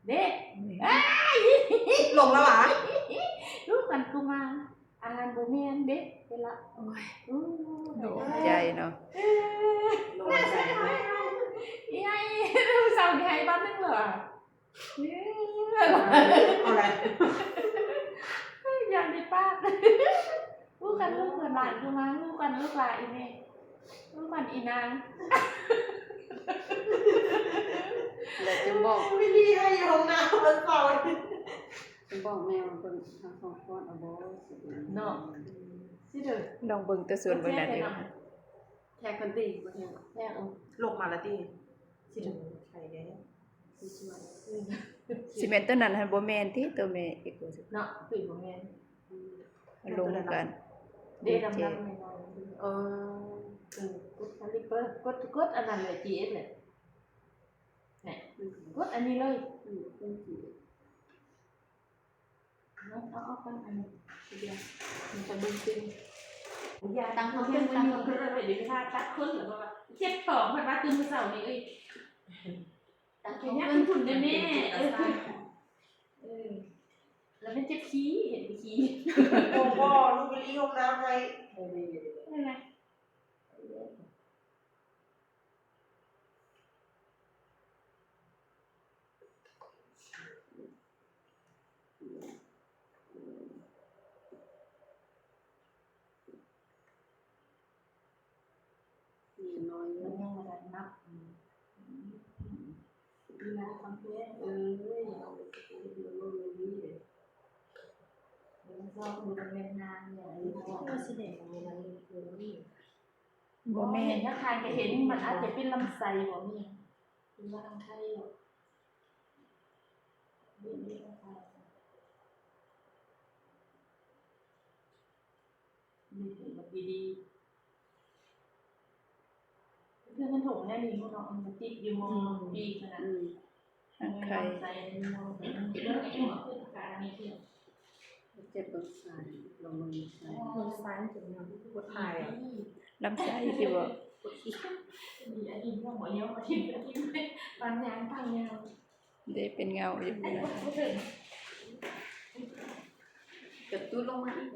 ເດ້ ອ້າຍ ລົງແລ້ວຫວາ? ລູກກັນກຸມາ ອາຫານບໍ່ແມ່ນເດ້ ເຫັນລະ. ໂອ້ຍ ໂອ້ ໂດນໃຈເນາະ. ເອີ ໂດນໃຈ ອີ່ຫຍັງ ເຊົານີ້ໃຫ້ບາດໜຶ່ງເລີຍ. ເອີ ເອົາລະ ຢ່າໄດ້ປາກ. ຮູ້ກັນລູກຫຼານຄືມາ ຮູ້ກັນລູກຫຼານອີ່ແມ່ ຮູ້ກັນອີ່ນາງ. ແລ້ວຈະບອກ ວິທີໃຫ້ຫ້ອງນ້ຳມັນເປົ່າ ຈະບອກແມ່ວ່າເບິ່ງທັງສອງຄົນເອົາບໍ່ ເນາະ. ຊິເດີ ລອງເບິ່ງແຕ່ສ່ວນເບິ່ງນັ້ນເອງ. ແທກກັນຕິ ບໍ່ແທກ ແທກ ເອີ ລົບມາລະຕິ ຊິເດີ ໃສ່ແດ່. ຊິແມ່ນໂຕນັ້ນຫັ້ນບໍ່ແມ່ນຕິ ໂຕແມ່ເອໂກເນາະ ຄືບໍ່ແມ່ນ ອືມ ລົງກັນ ເດ້ ດຳໆ ເອີ ກົດຄາລິເປີ ກົດ ກົດອັນນັ້ນແຫຼະ ຈີເອັສແຫຼະ ແນ່ ອືມ ກົດອັນນີ້ເລີຍ ອືມ ເປັນຈີເອັສ. ເອົາ ເອົາ ເອົາກັນອັນດຽວ ມັນຈະເບິ່ງຕື່ມ. ຢ່າຕັ້ງເອົາເຄື່ອງ ຕັ້ງເອົາເຄື່ອງໄວ້ ດຽວພາຕັດຄົນ ແລ້ວກໍວ່າເຈັບທ້ອງ ເພິ່ນວ່າຕື່ມມື້ເຊົ້ານີ້ ເອີຍ ຕັ້ງເອົາເຄື່ອງ ເອີ ເອີ ແລ້ວມັນເຈັບຂີ້ ເຫັນໄປຂີ້ ບໍ່ ບໍ່ ລູກໄປລີ້ຫ້ອງນ້ຳໃຫ້ ເອີ ນັ້ນນະ. ມີນ້ອຍຢູ່ ມັນຍັງບໍ່ທັນນັບ ອືມ ອີ່ຫຼ້າຄຳແພງເອີຍ ເອົາໄປເຮັດໂລໂລລີເດ້ ເບິ່ງຊອກດູ ແມ່ນນາງຫຍັງ ເອີ ຊິແມ່ນນາງເລີຍ. ບໍ່ແມ່ນ ທາງກະເຫັນ ມັນອາດຈະເປັນລຳໄສ້ບໍ່ ມີ ເປັນວ່າທາງໄທເນາະ ເປັນເປັນລຳໄສ້ ເປັນແບບດີໆ ເພື່ອມັນຖົງແນ່ນີ້ເນາະ ມັນຕິດຢູ່ໝໍ້ ອືມ ປີກຫັ້ນນະ ອືມ. ອັນໄຂ່ ເຈັບເບິ່ງຊ້າຍ ລອງເບິ່ງຊ້າຍ ເບິ່ງຊ້າຍ ເຈັບຫຍັງ ປວດທ້າຍ ລຳໄສ້ຊິບໍ່ ເດ້ ເປັນເງົາຢູ່ ກະຕຸດລົງມາອີກ.